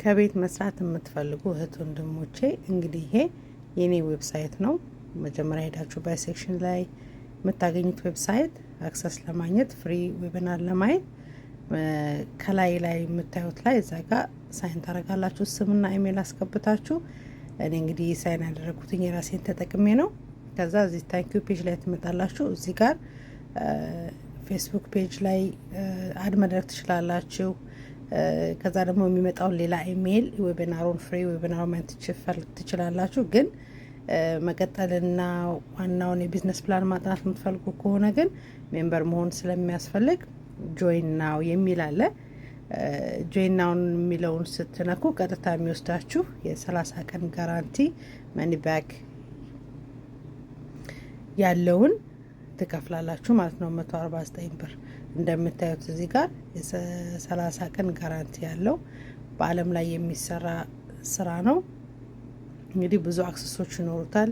ከቤት መስራት የምትፈልጉ እህት ወንድሞቼ፣ እንግዲህ ይሄ የኔ website ነው። መጀመሪያ ሄዳችሁ buy section ላይ የምታገኙት website access ለማግኘት፣ free webinar ለማየት ከላይ ላይ የምታዩት ላይ እዛ ጋር sign ታደርጋላችሁ። ስምና ኢሜይል አስገብታችሁ። እኔ እንግዲህ sign ያደረግኩትኝ የራሴን ተጠቅሜ ነው። ከዛ እዚህ thank you page ላይ ትመጣላችሁ። እዚህ ጋር Facebook page ላይ add ማድረግ ትችላላችሁ። ከዛ ደግሞ የሚመጣውን ሌላ email webinar ኡን፣ free webinar ኡን ማየት ትችላላችሁ። ግን መቀጠልና ዋናውን የ business plan ማጥናት የምትፈልጉ ከሆነ ግን member መሆን ስለሚያስፈልግ join now የሚል አለ። Join now ን የሚለውን ስትነኩ ቀጥታ የሚወስዳችሁ የ30 ቀን guarantee money back ያለውን ትከፍላላችሁ ማለት ነው። 149 ብር። እንደምታዩት እዚህ ጋር የ30 ቀን guarantee ያለው በዓለም ላይ የሚሰራ ስራ ነው። እንግዲህ ብዙ access ኦች ይኖሩታል።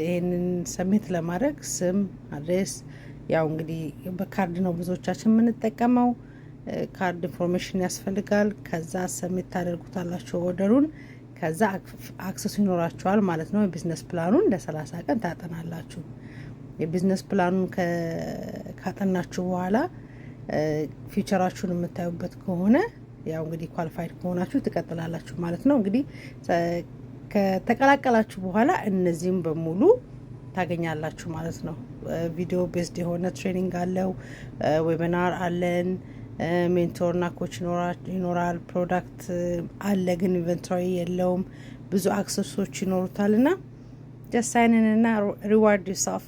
ይህንን submit ለማድረግ ስም፣ address፣ ያው እንግዲህ በካርድ ነው ብዙዎቻችን የምንጠቀመው። Card information ያስፈልጋል። ከዛ submit ታደርጉታላችሁ order ኡን። ከዛ access ኡ ይኖራችኋል ማለት ነው። የ business plan ኡን ለ30 ቀን ታጠናላችሁ። የ business plan ኡን ካጠናችሁ በኋላ future ኣችሁን የምታዩበት ከሆነ፣ ያው እንግዲህ qualified ከሆናችሁ ትቀጥላላችሁ ማለት ነው። እንግዲህ ከተቀላቀላችሁ በኋላ እነዚህም በሙሉ ታገኛላችሁ ማለት ነው። Video based የሆነ training አለው፣ webinar አለን፣ mentor ና coach ይኖራል፣ product አለ፣ ግን inventory የለውም። ብዙ access ኦች ይኖሩታል። ና just sign in እና reward yourself.